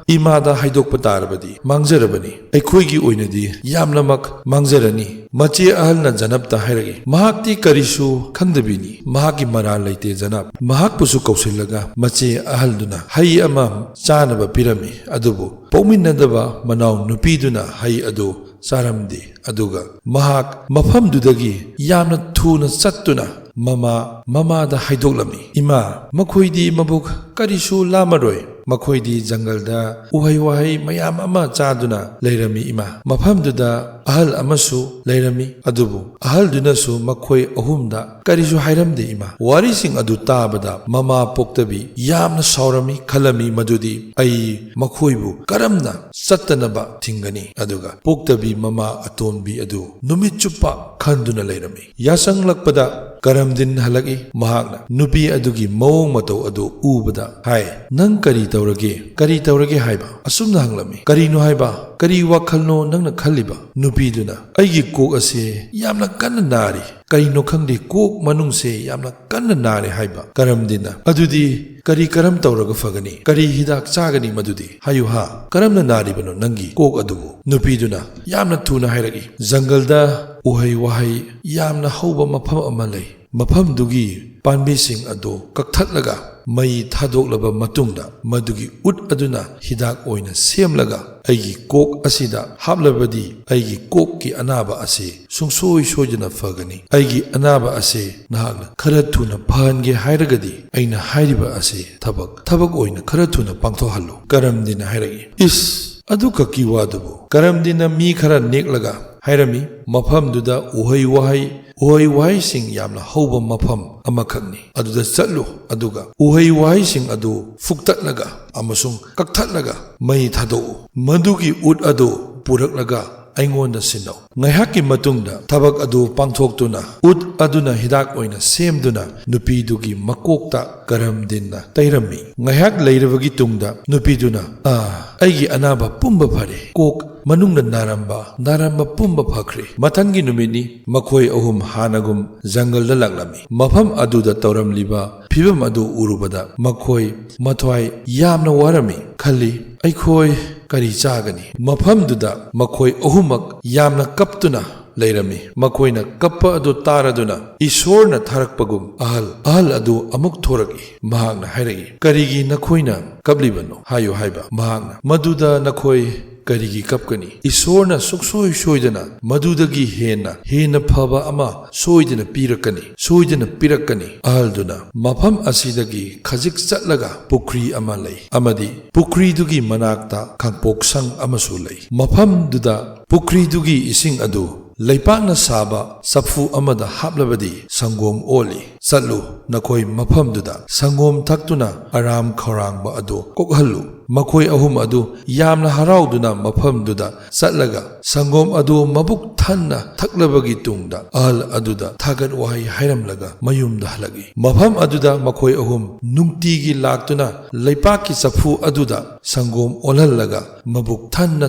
ꯏꯃꯥꯗ ꯍꯥꯏꯗꯣꯛꯄ ꯇꯥꯔꯕꯗꯤ ꯃꯥꯡꯖꯔꯕꯅꯤ꯫ ꯑꯩꯈꯣꯏꯒꯤ ꯑꯣꯏꯅꯗꯤ ꯌꯥꯝꯅꯃꯛ ꯃꯥꯡꯖꯔꯅꯤ꯫" ꯃꯆꯦ ꯑꯍꯜꯅ ꯖꯅꯕꯇ ꯍꯥꯏꯔꯛꯏ, "ꯃꯍꯥꯛꯇꯤ ꯀꯔꯤꯁꯨ ꯈꯪꯗꯕꯤꯅꯤ꯫ ꯃꯍꯥꯛꯀꯤ ꯃꯔꯥꯜ ꯂꯩꯇꯦ ꯖꯅꯕ꯫" ꯃꯍꯥꯛꯄꯨꯁꯨ ꯀꯧꯁꯤꯜꯂꯒ ꯃꯆꯦ ꯑꯍꯜꯗꯨꯅ ꯍꯩ ꯑꯃ ꯆꯥꯅꯕ ꯄꯤꯔꯝꯃꯤ꯫ ꯑꯗꯨꯕꯨ ꯄꯣꯛꯃꯤꯟꯅꯗꯕ ꯃꯅꯥꯎ ꯅꯨꯄꯤꯗꯨꯅ ꯍꯩ ꯑꯗꯨ ꯆꯥꯔꯝꯗꯦ꯫ ꯑꯗꯨꯒ ꯃꯍꯥꯛ ꯃꯐꯝꯗꯨꯗꯒꯤ ꯌꯥꯝꯅ ꯊꯨꯅ ꯆꯠꯇꯨꯅ ꯃꯃꯥ, ꯃꯃꯥꯗ ꯍꯥꯏꯗꯣꯛꯂꯝꯃꯤ, "ꯏꯃꯥ, ꯃꯈꯣꯏꯗꯤ ꯃꯕꯨꯛ ꯀꯔꯤꯁꯨ ꯂꯥꯝꯃꯔꯣꯏ꯫ ꯃꯈꯣꯏꯗꯤ ꯖꯪꯒꯜꯗ ꯎꯍꯩ ꯋꯥꯍꯩ ꯃꯌꯥꯝ ꯑꯃ ꯆꯥꯗꯨꯅ ꯂꯩꯔꯝꯃꯤ, ꯏꯃꯥ꯫ ꯃꯐꯝꯗꯨꯗ ꯑꯍꯜ ꯑꯃꯁꯨ ꯂꯩꯔꯝꯃꯤ, ꯑꯗꯨꯕꯨ ꯑꯍꯜꯗꯨꯅꯁꯨ ꯃꯈꯣꯏ ꯑꯍꯨꯝꯗ ꯀꯔꯤꯁꯨ ꯍꯥꯏꯔꯝꯗꯦ, ꯏꯃꯥ꯫" ꯋꯥꯔꯤꯁꯤꯡ ꯑꯗꯨ ꯇꯥꯕꯗ ꯃꯃꯥ ꯄꯣꯛꯇꯕꯤ ꯌꯥꯝꯅ ꯁꯥꯎꯔꯝꯃꯤ꯫ ꯈꯜꯂꯝꯃꯤ ꯃꯗꯨꯗꯤ, "ꯑꯩ ꯃꯈꯣꯏꯕꯨ ꯀꯔꯝꯅ ꯆꯠꯇꯅꯕ ꯊꯤꯡꯒꯅꯤ?" ꯑꯗꯨꯒ ꯄꯣꯛꯇꯕꯤ ꯃꯃꯥ ꯑꯇꯣꯟꯕꯤ ꯑꯗꯨ ꯅꯨꯃꯤꯠ ꯆꯨꯞꯄ ꯈꯟꯗꯨꯅ ꯂꯩꯔꯝꯃꯤ꯫ ꯌꯥꯆꯪꯂꯛꯄꯗ ꯀꯔꯝꯗꯤꯟ ꯍꯜꯂꯛꯏ꯫ ꯃꯍꯥꯛꯅ ꯅꯨꯄꯤ ꯑꯗꯨꯒꯤ ꯃꯑꯣꯡ ꯃꯇꯧ ꯑꯗꯨ ꯎꯕꯗ ꯍꯥꯏ, "ꯅꯪ ꯀꯔꯤ ꯇꯧꯔꯒꯦ? ꯀꯔꯤ ꯇꯧꯔꯒꯦ ꯍꯥꯏꯕ?" ꯑꯁꯨꯝꯅ ꯍꯪꯂꯝꯃꯤ꯫ "ꯀꯔꯤꯅꯣ ꯍꯥꯏꯕ? ꯀꯔꯤ ꯋꯥꯈꯜꯅꯣ ꯅꯪꯅ ꯈꯜꯂꯤꯕ?" ꯅꯨꯄꯤꯗꯨꯅ, "ꯑꯩꯒꯤ ꯀꯣꯛ ꯑꯁꯤ ꯌꯥꯝꯅ ꯀꯟꯅ ꯅꯥꯔꯤ꯫ ꯀꯔꯤꯅꯣ ꯈꯪꯗꯦ, ꯀꯣꯛ ꯃꯅꯨꯡꯁꯦ ꯌꯥꯝꯅ ꯀꯟꯅ ꯅꯥꯔꯦ" ꯍꯥꯏꯕ꯫ ꯀꯔꯝꯗꯤꯟꯅ, "ꯑꯗꯨꯗꯤ ꯀꯔꯤ ꯀꯔꯝ ꯇꯧꯔꯒ ꯐꯒꯅꯤ? ꯀꯔꯤ ꯍꯤꯗꯥꯛ ꯆꯥꯒꯅꯤ ꯃꯗꯨꯗꯤ? ꯍꯥꯏꯌꯨ ꯍꯥ, ꯀꯔꯝꯅ ꯅꯥꯔꯤꯕꯅꯣ ꯅꯪꯒꯤ ꯀꯣꯛ ꯑꯗꯨꯕꯨ?" ꯅꯨꯄꯤꯗꯨꯅ ꯌꯥꯝꯅ ꯊꯨꯅ ꯍꯥꯏꯔꯛꯏ, "ꯖꯪꯒꯜꯗ ꯎꯍꯩ ꯋꯥꯍꯩ ꯌꯥꯝꯅ ꯍꯧꯕ ꯃꯐꯝ ꯑꯃ ꯂꯩ꯫ ꯃꯐꯝꯗꯨꯒꯤ ꯄꯥꯝꯕꯤꯁꯤꯡ ꯑꯗꯨ ꯀꯛꯊꯠꯂꯒ ꯃꯩ ꯊꯥꯗꯣꯛꯂꯕ ꯃꯇꯨꯡꯗ ꯃꯗꯨꯒꯤ ꯎꯠ ꯑꯗꯨꯅ ꯍꯤꯗꯥꯛ ꯑꯣꯏꯅ ꯁꯦꯝꯂꯒ ꯑꯩꯒꯤ ꯀꯣꯛ ꯑꯁꯤꯗ ꯍꯥꯞꯂꯕꯗꯤ ꯑꯩꯒꯤ ꯀꯣꯛꯀꯤ ꯑꯅꯥꯕ ꯑꯁꯤ ꯁꯨꯡꯁꯣꯏ ꯁꯣꯏꯗꯅ ꯐꯒꯅꯤ꯫ ꯑꯩꯒꯤ ꯑꯅꯥꯕ ꯑꯁꯤ ꯅꯍꯥꯛꯅ ꯈꯔ ꯊꯨꯅ ꯐꯍꯟꯒꯦ ꯍꯥꯏꯔꯒꯗꯤ ꯑꯩꯅ ꯍꯥꯏꯔꯤꯕ ꯑꯁꯤ ꯊꯕꯛ, ꯊꯕꯛ ꯑꯣꯏꯅ ꯈꯔ ꯊꯨꯅ ꯄꯥꯡꯊꯣꯛꯍꯜꯂꯨ꯫" ꯀꯔꯝꯗꯤꯟꯅ ꯍꯥꯏꯔꯛꯏ꯫ ꯏꯁ! ꯑꯗꯨ ꯈꯛꯀꯤ ꯋꯥꯗꯨꯕꯨ? ꯀꯔꯝꯗꯤꯟꯅ ꯃꯤ ꯈꯔ ꯅꯦꯛꯂꯒ ꯍꯥꯏꯔꯝꯃꯤ, "ꯃꯐꯝꯗꯨꯗ ꯎꯍꯩ ꯋꯥꯍꯩ, ꯎꯍꯩ ꯋꯥꯍꯩꯁꯤꯡ ꯌꯥꯝꯅ ꯍꯧꯕ ꯃꯐꯝ ꯑꯃꯈꯛꯅꯤ꯫ ꯑꯗꯨꯗ ꯆꯠꯂꯨ, ꯑꯗꯨꯒ ꯎꯍꯩ ꯋꯥꯍꯩꯁꯤꯡ ꯑꯗꯨ ꯐꯨꯛꯇꯠꯂꯒ ꯑꯃꯁꯨꯡ ꯀꯛꯊꯠꯂꯒ ꯃꯩ ꯊꯥꯗꯣꯛꯎ꯫ ꯃꯗꯨꯒꯤ ꯎꯠ ꯑꯗꯨ ꯄꯨꯔꯛꯂꯒ ꯑꯩꯉꯣꯟꯗ ꯁꯤꯟꯅꯧ꯫ ꯉꯥꯏꯍꯥꯛꯀꯤ ꯃꯇꯨꯡꯗ ꯊꯕꯛ ꯑꯗꯨ ꯄꯥꯡꯊꯣꯛꯇꯨꯅ ꯎꯠ ꯑꯗꯨꯅ ꯍꯤꯗꯥꯛ ꯑꯣꯏꯅ ꯁꯦꯝꯗꯨꯅ ꯅꯨꯄꯤꯗꯨꯒꯤ ꯃꯀꯣꯛꯇ ꯀꯔꯝꯗꯤꯟꯅ ꯇꯩꯔꯝꯃꯤ꯫ ꯉꯥꯏꯍꯥꯛ ꯂꯩꯔꯕꯒꯤ ꯇꯨꯡꯗ ꯅꯨꯄꯤꯗꯨꯅ, "ꯑꯥ, ꯑꯩꯒꯤ ꯑꯅꯥꯕ ꯄꯨꯝꯕ ꯐꯔꯦ꯫ ꯀꯣꯛ ꯃꯅꯨꯡꯗ ꯅꯥꯔꯝꯕ, ꯅꯥꯔꯝꯕ ꯄꯨꯝꯕ ꯐꯈ꯭ꯔꯦ꯫" ꯃꯊꯪꯒꯤ ꯅꯨꯃꯤꯠꯅꯤ꯫ ꯃꯈꯣꯏ ꯑꯍꯨꯝ ꯍꯥꯟꯅꯒꯨꯝ ꯖꯪꯒꯜꯗ ꯂꯥꯛꯂꯝꯃꯤ꯫ ꯃꯐꯝ ꯑꯗꯨꯗ ꯇꯧꯔꯝꯂꯤꯕ ꯐꯤꯕꯝ ꯑꯗꯨ ꯎꯔꯨꯕꯗ ꯃꯈꯣꯏ ꯃꯊ꯭ꯋꯥꯏ ꯌꯥꯝꯅ ꯋꯥꯔꯝꯃꯤ꯫ ꯈꯜꯂꯤ, "ꯑꯩꯈꯣꯏ ꯀꯔꯤ ꯆꯥꯒꯅꯤ?" ꯃꯐꯝꯗꯨꯗ ꯃꯈꯣꯏ ꯑꯍꯨꯝꯃꯛ ꯌꯥꯝꯅ ꯀꯞꯇꯨꯅ ꯂꯩꯔꯝꯃꯤ꯫ ꯃꯈꯣꯏꯅ ꯀꯞꯄ ꯑꯗꯨ ꯇꯥꯔꯗꯨꯅ ꯏꯁꯣꯔꯅ ꯊꯥꯔꯛꯄꯒꯨꯝ ꯑꯍꯜ, ꯑꯍꯜ ꯑꯗꯨ ꯑꯃꯨꯛ ꯊꯣꯔꯛꯏ꯫ ꯃꯍꯥꯛꯅ ꯍꯥꯏꯔꯛꯏ, "ꯀꯔꯤꯒꯤ ꯅꯈꯣꯏꯅ ꯀꯞꯂꯤꯕꯅꯣ? ꯍꯥꯏꯌꯨ" ꯍꯥꯏꯕ꯫ ꯃꯍꯥꯛꯅ, "ꯃꯗꯨꯗ ꯅꯈꯣꯏ ꯀꯔꯤꯒꯤ ꯀꯞꯀꯅꯤ? ꯏꯁꯣꯔꯅ ꯁꯨꯛꯁꯣꯏ ꯁꯣꯏꯗꯅ ꯃꯗꯨꯗꯒꯤ ꯍꯦꯟꯅ, ꯍꯦꯟꯅ ꯐꯕ ꯑꯃ ꯁꯣꯏꯗꯅ ꯄꯤꯔꯛꯀꯅꯤ, ꯁꯣꯏꯗꯅ ꯄꯤꯔꯛꯀꯅꯤ꯫" ꯑꯍꯜꯗꯨꯅ, "ꯃꯐꯝ ꯑꯁꯤꯗꯒꯤ ꯈꯖꯤꯛ ꯆꯠꯂꯒ ꯄꯨꯈ꯭ꯔꯤ ꯑꯃ ꯂꯩ ꯑꯃꯗꯤ ꯄꯨꯈ꯭ꯔꯤꯗꯨꯒꯤ ꯃꯅꯥꯛꯇ ꯈꯥꯡꯄꯣꯛꯁꯪ ꯑꯃꯁꯨ ꯂꯩ꯫ ꯃꯐꯝꯗꯨꯗ, ꯄꯨꯈ꯭ꯔꯤꯗꯨꯒꯤ ꯏꯁꯤꯡ ꯑꯗꯨ ꯂꯩꯄꯥꯛꯅ ꯁꯥꯕ ꯆꯐꯨ ꯑꯃꯗ ꯍꯥꯞꯂꯕꯗꯤ ꯁꯪꯒꯣꯝ ꯑꯣꯜꯂꯤ꯫ ꯆꯠꯂꯨ, ꯅꯈꯣꯏ ꯃꯐꯝꯗꯨꯗ ꯁꯪꯒꯣꯝ ꯊꯛꯇꯨꯅ ꯑꯔꯥꯝ ꯈꯧꯔꯥꯡꯕ ꯑꯗꯨ ꯀꯣꯛꯍꯜꯂꯨ꯫" ꯃꯈꯣꯏ ꯑꯍꯨꯝ ꯑꯗꯨ ꯌꯥꯝꯅ ꯍꯔꯥꯎꯗꯨꯅ ꯃꯐꯝꯗꯨꯗ ꯆꯠꯂꯒ ꯁꯪꯒꯣꯝ ꯑꯗꯨ ꯃꯕꯨꯛ ꯊꯟꯅ ꯊꯛꯂꯕꯒꯤ ꯇꯨꯡꯗ ꯑꯍꯜ ꯑꯗꯨꯗ ꯊꯥꯒꯠ ꯋꯥꯍꯩ ꯍꯥꯏꯔꯝꯂꯒ ꯃꯌꯨꯝꯗ ꯍꯜꯂꯛꯏ꯫ ꯃꯐꯝ ꯑꯗꯨꯗ ꯃꯈꯣꯏ ꯑꯍꯨꯝ ꯅꯨꯡꯇꯤꯒꯤ ꯂꯥꯛꯇꯨꯅ ꯂꯩꯄꯥꯛꯀꯤ ꯆꯐꯨ ꯑꯗꯨꯗ ꯁꯪꯒꯣꯝ ꯑꯣꯜꯍꯜꯂꯒ ꯃꯕꯨꯛ ꯊꯟꯅ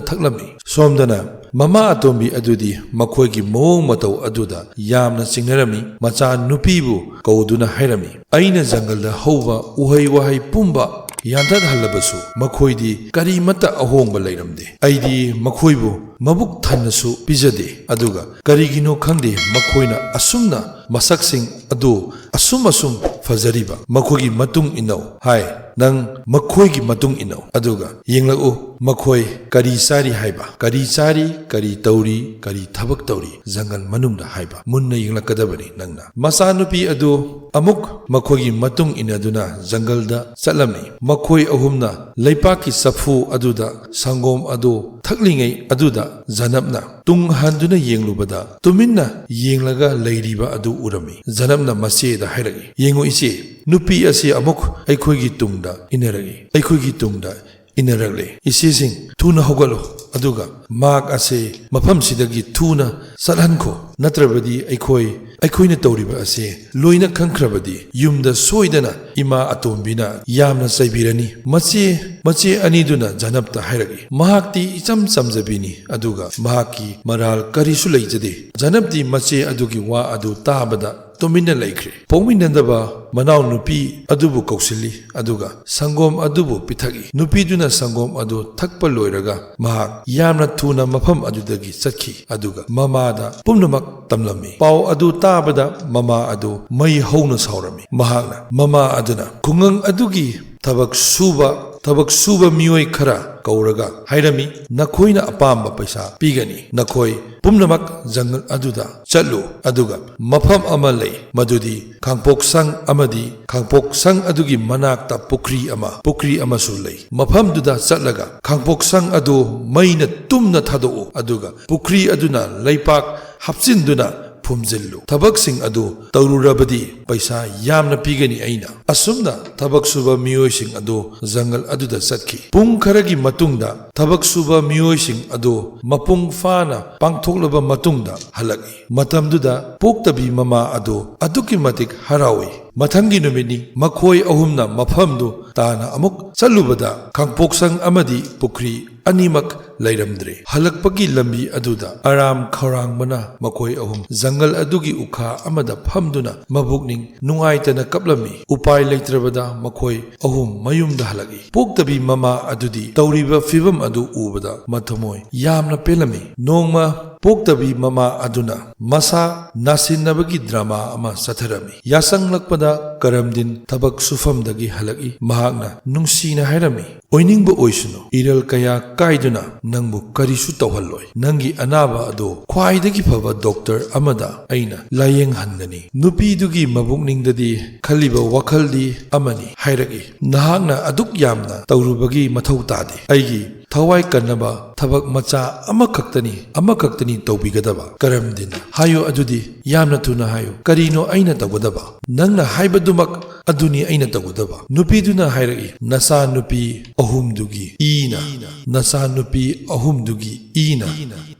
ꯊꯛꯂꯝꯃꯤ꯫ ꯁꯣꯝꯗꯅ ꯃꯃꯥ ꯑꯇꯣꯝꯕꯤ ꯑꯗꯨꯗꯤ ꯃꯈꯣꯏꯒꯤ ꯃꯑꯣꯡ ꯃꯇꯧ ꯑꯗꯨꯗ ꯌꯥꯝꯅ ꯆꯤꯡꯅꯔꯝꯃꯤ꯫ ꯃꯆꯥ ꯅꯨꯄꯤꯕꯨ ꯀꯧꯗꯨꯅ ꯍꯥꯏꯔꯝꯃꯤ, "ꯑꯩꯅ ꯖꯪꯒꯜꯗ ꯍꯧꯕ ꯎꯍꯩ ꯋꯥꯍꯩ ꯄꯨꯝꯕ ꯌꯥꯟꯊꯠꯍꯜꯂꯕꯁꯨ ꯃꯈꯣꯏꯗꯤ ꯀꯔꯤꯃꯠꯇ ꯑꯍꯣꯡꯕ ꯂꯩꯔꯝꯗꯦ꯫ ꯑꯩꯗꯤ ꯃꯈꯣꯏꯕꯨ ꯃꯕꯨꯛ ꯊꯟꯅꯁꯨ ꯄꯤꯖꯗꯦ꯫ ꯑꯗꯨꯒ ꯀꯔꯤꯒꯤꯅꯣ ꯈꯪꯗꯦ, ꯃꯈꯣꯏꯅ ꯑꯁꯨꯝꯅ ꯃꯁꯛꯁꯤꯡ ꯑꯗꯨ ꯑꯁꯨꯝ ꯑꯁꯨꯝ ꯐꯖꯔꯤꯕ꯫ ꯃꯈꯣꯏꯒꯤ ꯃꯇꯨꯡ ꯏꯟꯅꯧ" ꯍꯥꯏ꯫ ꯅꯪ ꯃꯈꯣꯏꯒꯤ ꯃꯇꯨꯡ ꯏꯟꯅꯧ꯫ ꯑꯗꯨꯒ ꯌꯦꯡꯂꯛꯎ, ꯃꯈꯣꯏ ꯀꯔꯤ ꯆꯥꯔꯤ ꯍꯥꯏꯕ, ꯀꯔꯤ ꯆꯥꯔꯤ, ꯀꯔꯤ ꯇꯧꯔꯤ, ꯀꯔꯤ ꯊꯕꯛ ꯇꯧꯔꯤ ꯖꯪꯒꯜ ꯃꯅꯨꯡꯗ ꯍꯥꯏꯕ ꯃꯨꯟꯅ ꯌꯦꯡꯂꯛꯀꯗꯕꯅꯤ ꯅꯪꯅ꯫ ꯃꯆꯥꯅꯨꯄꯤ ꯑꯗꯨ ꯑꯃꯨꯛ ꯃꯈꯣꯏꯒꯤ ꯃꯇꯨꯡ ꯏꯟꯅꯗꯨꯅ ꯖꯪꯒꯜꯗ ꯆꯠꯂꯝꯃꯤ꯫ ꯃꯈꯣꯏ ꯑꯍꯨꯝꯅ ꯂꯩꯄꯥꯛꯀꯤ ꯆꯐꯨ ꯑꯗꯨꯗ ꯁꯪꯒꯣꯝ ꯑꯗꯨ ꯊꯛꯂꯤꯉꯩ ꯑꯗꯨꯗ ꯖꯅꯞꯅ ꯇꯨꯡ ꯍꯟꯗꯨꯅ ꯌꯦꯡꯂꯨꯕꯗ ꯇꯨꯃꯤꯟꯅ ꯌꯦꯡꯂꯒ ꯂꯩꯔꯤꯕ ꯑꯗꯨ ꯎꯔꯝꯃꯤ꯫ ꯖꯅꯞꯅ ꯃꯆꯦꯗ ꯍꯥꯏꯔꯛꯏ, "ꯌꯦꯡꯉꯨ ꯏꯆꯦ, ꯅꯨꯄꯤ ꯑꯁꯤ ꯑꯃꯨꯛ ꯑꯩꯈꯣꯏꯒꯤ ꯇꯨꯡꯗ ꯏꯟꯅꯔꯛꯏ, ꯑꯩꯈꯣꯏꯒꯤ ꯇꯨꯡꯗ ꯏꯟꯅꯔꯛꯂꯦ꯫ "ꯏꯆꯦꯁꯤꯡ, ꯊꯨꯅ ꯍꯧꯒꯠꯂꯨ, ꯑꯗꯨꯒ ꯃꯍꯥꯛ ꯑꯁꯦ ꯃꯐꯝꯁꯤꯗꯒꯤ ꯊꯨꯅ ꯆꯠꯍꯟꯈꯣ, ꯅꯠꯇ꯭ꯔꯕꯗꯤ ꯑꯩꯈꯣꯏ, ꯑꯩꯈꯣꯏꯅ ꯇꯧꯔꯤꯕ ꯑꯁꯦ ꯂꯣꯏꯅ ꯈꯪꯈ꯭ꯔꯕꯗꯤ ꯌꯨꯝꯗ ꯁꯣꯏꯗꯅ ꯏꯃꯥ ꯑꯇꯣꯝꯕꯤꯅ ꯌꯥꯝꯅ ꯆꯩꯕꯤꯔꯅꯤ"꯫ ꯃꯆꯦ, ꯃꯆꯦ ꯑꯅꯤꯗꯨꯅ ꯖꯅꯕꯇ ꯍꯥꯏꯔꯛꯏ, "ꯃꯍꯥꯛꯇꯤ ꯏꯆꯝ ꯆꯝꯖꯕꯤꯅꯤ, ꯑꯗꯨꯒ ꯃꯍꯥꯛꯀꯤ ꯃꯔꯥꯜ ꯀꯔꯤꯁꯨ ꯂꯩꯖꯗꯦ"꯫ ꯖꯅꯕꯇꯤ ꯃꯆꯦ ꯑꯗꯨꯒꯤ ꯋꯥ ꯑꯗꯨ ꯇꯥꯕꯗ ꯇꯨꯃꯤꯟꯅ ꯂꯩꯈ꯭ꯔꯦ꯫ ꯄꯣꯛꯃꯤꯟꯅꯗꯕ ꯃꯅꯥꯎ ꯅꯨꯄꯤ ꯑꯗꯨꯕꯨ ꯀꯧꯁꯤꯜꯂꯤ, ꯑꯗꯨꯒ ꯁꯪꯒꯣꯝ ꯑꯗꯨꯕꯨ ꯄꯤꯊꯛꯏ꯫ ꯅꯨꯄꯤꯗꯨꯅ ꯁꯪꯒꯣꯝ ꯑꯗꯨ ꯊꯛꯄ ꯂꯣꯏꯔꯒ ꯃꯍꯥꯛ ꯌꯥꯝꯅ ꯊꯨꯅ ꯃꯐꯝ ꯑꯗꯨꯗꯒꯤ ꯆꯠꯈꯤ, ꯑꯗꯨꯒ ꯃꯃꯥꯗ ꯄꯨꯝꯅꯃꯛ ꯇꯝꯂꯝꯃꯤ꯫ ꯄꯥꯎ ꯑꯗꯨ ꯇꯥꯕꯗ ꯃꯃꯥ ꯑꯗꯨ ꯃꯩ ꯍꯧꯅ ꯁꯥꯎꯔꯝꯃꯤ꯫ ꯃꯍꯥꯛꯅ, ꯃꯃꯥ ꯑꯗꯨꯅ ꯈꯨꯡꯒꯪ ꯑꯗꯨꯒꯤ ꯊꯕꯛ ꯁꯨꯕ, ꯊꯕꯛ ꯁꯨꯕ ꯃꯤꯑꯣꯏ ꯈꯔ ꯀꯧꯔꯒ ꯍꯥꯏꯔꯝꯃꯤ, "ꯅꯈꯣꯏꯅ ꯑꯄꯥꯝꯕ ꯄꯩꯁꯥ ꯄꯤꯒꯅꯤ꯫ ꯅꯈꯣꯏ ꯄꯨꯝꯅꯃꯛ ꯖꯪꯒꯜ ꯑꯗꯨꯗ ꯆꯠꯂꯨ, ꯑꯗꯨꯒ ꯃꯐꯝ ꯑꯃ ꯂꯩ, ꯃꯗꯨꯗꯤ ꯈꯥꯡꯄꯣꯛꯁꯪ ꯑꯃꯗꯤ ꯈꯥꯡꯄꯣꯛꯁꯪ ꯑꯗꯨꯒꯤ ꯃꯅꯥꯛꯇ ꯄꯨꯈ꯭ꯔꯤ ꯑꯃ, ꯄꯨꯈ꯭ꯔꯤ ꯑꯃꯁꯨ ꯂꯩ꯫ ꯃꯐꯝꯗꯨꯗ ꯆꯠꯂꯒ ꯈꯥꯡꯄꯣꯛꯁꯪ ꯑꯗꯨ ꯃꯩꯅ ꯇꯨꯝꯅ ꯊꯥꯗꯣꯛꯎ, ꯑꯗꯨꯒ ꯄꯨꯈ꯭ꯔꯤ ꯑꯗꯨꯅ ꯂꯩꯄꯥꯛ ꯍꯥꯞꯆꯤꯟꯗꯨꯅ ꯐꯨꯝꯖꯤꯜꯂꯨ꯫ ꯊꯕꯛꯁꯤꯡ ꯑꯗꯨ ꯇꯧꯔꯨꯔꯕꯗꯤ ꯄꯩꯁꯥ ꯌꯥꯝꯅ ꯄꯤꯒꯅꯤ ꯑꯩꯅ"꯫ ꯑꯁꯨꯝꯅ ꯊꯕꯛ ꯁꯨꯕ ꯃꯤꯑꯣꯏꯁꯤꯡ ꯑꯗꯨ ꯖꯪꯒꯜ ꯑꯗꯨꯗ ꯆꯠꯈꯤ꯫ ꯄꯨꯡ ꯈꯔꯒꯤ ꯃꯇꯨꯡꯗ ꯊꯕꯛ ꯁꯨꯕ ꯃꯤꯑꯣꯏꯁꯤꯡ ꯑꯗꯨ ꯃꯄꯨꯡ ꯐꯥꯅ ꯄꯥꯡꯊꯣꯛꯂꯕ ꯃꯇꯨꯡꯗ ꯍꯜꯂꯛꯏ꯫ ꯃꯇꯝꯗꯨꯗ ꯄꯣꯛꯇꯕꯤ ꯃꯃꯥ ꯑꯗꯨ ꯑꯗꯨꯛꯀꯤ ꯃꯇꯤꯛ ꯍꯔꯥꯎꯏ꯫ ꯃꯊꯪꯒꯤ ꯅꯨꯃꯤꯠꯅꯤ꯫ ꯃꯈꯣꯏ ꯑꯍꯨꯝꯅ ꯃꯐꯝꯗꯨ ꯇꯥꯅ ꯑꯃꯨꯛ ꯆꯠꯂꯨꯕꯗ ꯈꯥꯡꯄꯣꯛꯁꯪ ꯑꯃꯗꯤ ꯄꯨꯈ꯭ꯔꯤ ꯑꯅꯤꯃꯛ ꯂꯩꯔꯝꯗ꯭ꯔꯦ꯫ ꯍꯜꯂꯛꯄꯒꯤ ꯂꯝꯕꯤ ꯑꯗꯨꯗ ꯑꯔꯥꯝ ꯈꯧꯔꯥꯡꯕꯅ ꯃꯈꯣꯏ ꯑꯍꯨꯝ ꯖꯪꯒꯜ ꯑꯗꯨꯒꯤ ꯎꯈꯥ ꯑꯃꯗ ꯐꯝꯗꯨꯅ ꯃꯕꯨꯛꯅꯤꯡ ꯅꯨꯡꯉꯥꯏꯇꯅ ꯀꯞꯂꯝꯃꯤ꯫ ꯎꯄꯥꯏ ꯂꯩꯇ꯭ꯔꯕꯗ ꯃꯈꯣꯏ ꯑꯍꯨꯝ ꯃꯌꯨꯝꯗ ꯍꯜꯂꯛꯏ꯫ ꯄꯣꯛꯇꯕꯤ ꯃꯃꯥ ꯑꯗꯨꯗꯤ ꯇꯧꯔꯤꯕ ꯐꯤꯕꯝ ꯑꯗꯨ ꯎꯕꯗ ꯃꯊꯃꯣꯏ ꯌꯥꯝꯅ ꯄꯦꯜꯂꯝꯃꯤ꯫ ꯅꯣꯡꯃ ꯄꯣꯛꯇꯕꯤ ꯃꯃꯥ ꯑꯗꯨꯅ ꯃꯁꯥ ꯅꯥꯁꯤꯟꯅꯕꯒꯤ ꯗ꯭ꯔꯃꯥ ꯑꯃ ꯆꯠꯊꯔꯝꯃꯤ꯫ ꯌꯥꯆꯪꯂꯛꯄꯗ ꯀꯔꯝꯗꯤꯟ ꯊꯕꯛ ꯁꯨꯐꯝꯗꯒꯤ ꯍꯜꯂꯛꯏ꯫ ꯃꯍꯥꯛꯅ ꯅꯨꯡꯁꯤꯅ ꯍꯥꯏꯔꯝꯃꯤ, "ꯑꯣꯏꯅꯤꯡꯕ ꯑꯣꯏꯁꯅꯨ, ꯏꯔꯜ ꯀꯌꯥ ꯀꯥꯏꯗꯨꯅ ꯅꯪꯕꯨ ꯀꯔꯤꯁꯨ ꯇꯧꯍꯜꯂꯣꯏ꯫ ꯅꯪꯒꯤ ꯑꯅꯥꯕ ꯑꯗꯨ ꯈ꯭ꯋꯥꯏꯗꯒꯤ ꯐꯕ ꯗꯣꯛꯇꯔ ꯑꯃꯗ ꯑꯩꯅ ꯂꯥꯌꯦꯡꯍꯟꯒꯅꯤ"꯫ ꯅꯨꯄꯤꯗꯨꯒꯤ ꯃꯕꯨꯛꯅꯤꯡꯗꯗꯤ ꯈꯜꯂꯤꯕ ꯋꯥꯈꯜꯗꯤ ꯑꯃꯅꯤ꯫ ꯍꯥꯏꯔꯛꯏ, "ꯅꯍꯥꯛꯅ ꯑꯗꯨꯛ ꯌꯥꯝꯅ ꯇꯧꯔꯨꯕꯒꯤ ꯃꯊꯧ ꯇꯥꯗꯦ꯫ ꯑꯩꯒꯤ ꯊꯋꯥꯏ ꯀꯟꯅꯕ ꯊꯕꯛ ꯃꯆꯥ ꯑꯃꯈꯛꯇꯅꯤ, ꯑꯃꯈꯛꯇꯅꯤ ꯇꯧꯕꯤꯒꯗꯕ꯫ ꯀꯔꯝꯗꯤꯟ, ꯍꯥꯏꯌꯨ ꯑꯗꯨꯗꯤ, ꯌꯥꯝꯅ ꯊꯨꯅ ꯍꯥꯏꯌꯨ꯫ ꯀꯔꯤꯅꯣ ꯑꯩꯅ ꯇꯧꯒꯗꯕ? ꯅꯪꯅ ꯍꯥꯏꯕꯗꯨꯃꯛ ꯑꯗꯨꯅꯤ ꯑꯩꯅ ꯇꯧꯒꯗꯕ꯫ ꯅꯨꯄꯤꯗꯨꯅ ꯍꯥꯏꯔꯛꯏ, ꯅꯆꯥ ꯅꯨꯄꯤ ꯑꯍꯨꯝꯗꯨꯒꯤ ꯏꯅ, ꯅꯆꯥ ꯅꯨꯄꯤ ꯑꯍꯨꯝꯗꯨꯒꯤ ꯏꯅ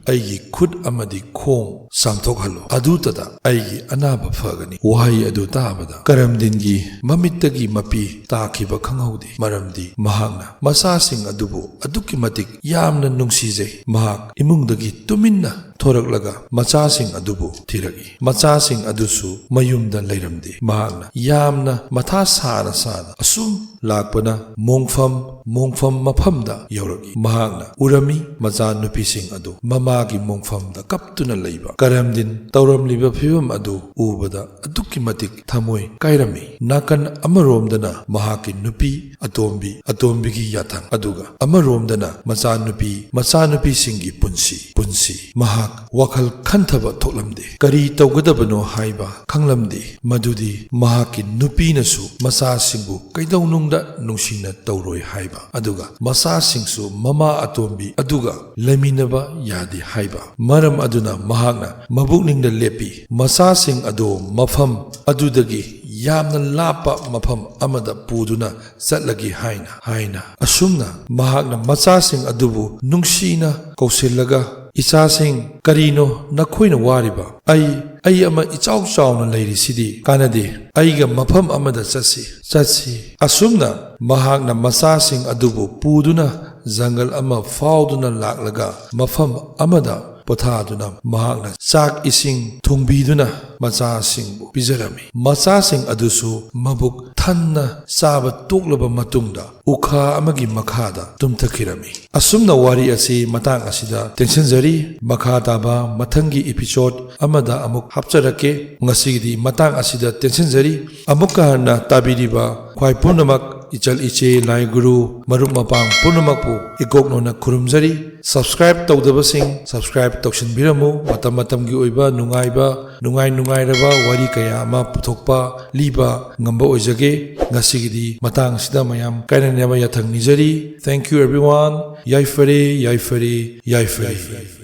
ꯑꯩꯒꯤ ꯈꯨꯠ ꯑꯃꯗꯤ ꯈꯣꯡ ꯆꯥꯝꯊꯣꯛꯍꯜꯂꯨ, ꯑꯗꯨꯇꯗ ꯑꯩꯒꯤ ꯑꯅꯥꯕ ꯐꯒꯅꯤ꯫ ꯋꯥꯍꯩ ꯑꯗꯨ ꯇꯥꯕꯗ ꯀꯔꯝꯗꯤꯟꯒꯤ ꯃꯃꯤꯠꯇꯒꯤ ꯃꯄꯤ ꯇꯥꯈꯤꯕ ꯈꯪꯍꯧꯗꯦ, ꯃꯔꯝꯗꯤ ꯃꯍꯥꯛꯅ ꯃꯆꯥꯁꯤꯡ ꯑꯗꯨꯕꯨ ꯑꯗꯨꯛꯀꯤ ꯃꯇꯤꯛ ꯌꯥꯝꯅ ꯅꯨꯡꯁꯤꯖꯩ꯫ ꯃꯍꯥꯛ ꯏꯃꯨꯡꯗꯒꯤ ꯇꯨꯃꯤꯟꯅ ꯊꯣꯔꯛꯂꯒ ꯃꯆꯥꯁꯤꯡ ꯑꯗꯨꯕꯨ ꯊꯤꯔꯛꯏ꯫ ꯃꯆꯥꯁꯤꯡ ꯑꯗꯨꯁꯨ ꯃꯌꯨꯝꯗ ꯂꯩꯔꯝꯗꯦ꯫ ꯃꯍꯥꯛꯅ ꯌꯥꯝꯅ ꯃꯊꯥ ꯁꯥꯅ ꯁꯥꯅ ꯑꯁꯨꯝ ꯂꯥꯛꯄꯅ ꯃꯣꯡꯐꯝ, ꯃꯣꯡꯐꯝ ꯃꯐꯝꯗ ꯌꯧꯔꯛꯏ꯫ ꯃꯍꯥꯛꯅ ꯎꯔꯝꯃꯤ ꯃꯆꯥꯅꯨꯄꯤꯁꯤꯡ ꯑꯗꯨ ꯃꯃꯥꯒꯤ ꯃꯣꯡꯐꯝꯗ ꯀꯞꯇꯨꯅ ꯂꯩꯕ꯫ ꯀꯔꯝꯗꯤꯟ ꯇꯧꯔꯝꯂꯤꯕ ꯐꯤꯕꯝ ꯑꯗꯨ ꯎꯕꯗ ꯑꯗꯨꯛꯀꯤ ꯃꯇꯤꯛ ꯊꯃꯣꯏ ꯀꯥꯏꯔꯝꯃꯤ꯫ ꯅꯥꯀꯟ ꯑꯃꯔꯣꯝꯗꯅ ꯃꯍꯥꯛꯀꯤ ꯅꯨꯄꯤ ꯑꯇꯣꯝꯕꯤ, ꯑꯇꯣꯝꯕꯤꯒꯤ ꯌꯥꯊꯪ, ꯑꯗꯨꯒ ꯑꯃꯔꯣꯝꯗꯅ ꯃꯆꯥꯅꯨꯄꯤ, ꯃꯆꯥꯅꯨꯄꯤꯁꯤꯡꯒꯤ ꯄꯨꯟꯁꯤ, ꯄꯨꯟꯁꯤ꯫ ꯃꯍꯥꯛ ꯋꯥꯈꯜ ꯈꯟꯊꯕ ꯊꯣꯛꯂꯝꯗꯦ꯫ ꯀꯔꯤ ꯇꯧꯒꯗꯕꯅꯣ ꯍꯥꯏꯕ ꯈꯪꯂꯝꯗꯦ꯫ ꯃꯗꯨꯗꯤ ꯃꯍꯥꯛꯀꯤ ꯅꯨꯄꯤꯅꯁꯨ ꯃꯆꯥꯁꯤꯡꯕꯨ ꯀꯩꯗꯧꯅꯨꯡꯗ ꯅꯨꯡꯁꯤꯅ ꯇꯧꯔꯣꯏ ꯍꯥꯏꯕ, ꯑꯗꯨꯒ ꯃꯆꯥꯁꯤꯡꯁꯨ ꯃꯃꯥ ꯑꯇꯣꯝꯕꯤ ꯑꯗꯨꯒ ꯂꯩꯃꯤꯟꯅꯕ ꯌꯥꯗꯦ ꯍꯥꯏꯕ꯫ ꯃꯔꯝ ꯑꯗꯨꯅ ꯃꯍꯥꯛꯅ ꯃꯕꯨꯛꯅꯤꯡꯗ ꯂꯦꯞꯄꯤ, ꯃꯆꯥꯁꯤꯡ ꯑꯗꯨ ꯃꯐꯝ ꯑꯗꯨꯗꯒꯤ ꯌꯥꯝꯅ ꯂꯥꯞꯄ ꯃꯐꯝ ꯑꯃꯗ ꯄꯨꯗꯨꯅ ꯆꯠꯂꯒꯦ ꯍꯥꯏꯅ, ꯍꯥꯏꯅ꯫ ꯑꯁꯨꯝꯅ ꯃꯍꯥꯛꯅ ꯃꯆꯥꯁꯤꯡ ꯑꯗꯨꯕꯨ ꯅꯨꯡꯁꯤꯅ ꯀꯧꯁꯤꯜꯂꯒ, "ꯏꯆꯥꯁꯤꯡ, ꯀꯔꯤꯅꯣ ꯅꯈꯣꯏꯅ ꯋꯥꯔꯤꯕ? ꯑꯩ, ꯑꯩ ꯑꯃ ꯏꯆꯥꯎ ꯆꯥꯎꯅ ꯂꯩꯔꯤꯁꯤꯗꯤ ꯀꯥꯟꯅꯗꯦ꯫ ꯑꯩꯒ ꯃꯐꯝ ꯑꯃꯗ ꯆꯠꯁꯤ, ꯆꯠꯁꯤ꯫" ꯑꯁꯨꯝꯅ ꯃꯍꯥꯛꯅ ꯃꯆꯥꯁꯤꯡ ꯑꯗꯨꯕꯨ ꯄꯨꯗꯨꯅ ꯖꯪꯒꯜ ꯑꯃ ꯐꯥꯎꯗꯨꯅ ꯂꯥꯛꯂꯒ ꯃꯐꯝ ꯑꯃꯗ ꯄꯣꯊꯥꯗꯨꯅ ꯃꯍꯥꯛꯅ ꯆꯥꯛ ꯏꯁꯤꯡ ꯊꯣꯡꯕꯤꯗꯨꯅ ꯃꯆꯥꯁꯤꯡꯕꯨ ꯄꯤꯖꯔꯝꯃꯤ꯫ ꯃꯆꯥꯁꯤꯡ ꯑꯗꯨꯁꯨ ꯃꯕꯨꯛ ꯊꯟꯅ ꯆꯥꯕ ꯇꯣꯛꯂꯕ ꯃꯇꯨꯡꯗ ꯎꯈꯥ ꯑꯃꯒꯤ ꯃꯈꯥꯗ ꯇꯨꯝꯊꯈꯤꯔꯝꯃꯤ꯫ ꯑꯁꯨꯝꯅ ꯋꯥꯔꯤ ꯑꯁꯤ ꯃꯇꯥꯡ ꯑꯁꯤꯗ ꯇꯦꯟꯁꯤꯟꯖꯔꯤ꯫ ꯃꯈꯥ ꯇꯥꯕ ꯃꯊꯪꯒꯤ episode ꯑꯃꯗ ꯑꯃꯨꯛ ꯍꯥꯞꯆꯔꯛꯀꯦ꯫ ꯉꯁꯤꯒꯤꯗꯤ ꯃꯇꯥꯡ ꯑꯁꯤꯗ ꯇꯦꯟꯁꯤꯟꯖꯔꯤ꯫ ꯑꯃꯨꯛꯀ ꯍꯟꯅ ꯇꯥꯕꯤꯔꯤꯕ ꯈ꯭ꯋꯥꯏ ꯄꯨꯝꯅꯃꯛ ꯏꯆꯜ ꯏꯆꯦ, ꯂꯥꯏ ꯒꯨꯔꯨ, ꯃꯔꯨꯞ ꯃꯄꯥꯡ ꯄꯨꯝꯅꯃꯛꯄꯨ ꯏꯀꯣꯛꯅꯣꯅ ꯈꯨꯔꯨꯝꯖꯔꯤ꯫ Subscribe ꯇꯧꯗꯕꯁꯤꯡ subscribe ꯇꯧꯁꯤꯟꯕꯤꯔꯝꯃꯨ꯫ ꯃꯇꯝ ꯃꯇꯝꯒꯤ ꯑꯣꯏꯕ ꯅꯨꯡꯉꯥꯏꯕ, ꯅꯨꯡꯉꯥꯏ ꯅꯨꯡꯉꯥꯏꯔꯕ ꯋꯥꯔꯤ ꯀꯌꯥ ꯑꯃ ꯄꯨꯊꯣꯛꯄ, ꯂꯤꯕ ꯉꯝꯕ ꯑꯣꯏꯖꯒꯦ꯫ ꯉꯁꯤꯒꯤꯗꯤ ꯃꯇꯥꯡꯁꯤꯗ ꯃꯌꯥꯝ ꯀꯥꯏꯅꯅꯕ ꯌꯥꯊꯪ ꯅꯤꯖꯔꯤ꯫ Thank you everyone. ꯌꯥꯏꯐꯔꯦ, ꯌꯥꯏꯐꯔꯦ, ꯌꯥꯏꯐꯔꯦ꯫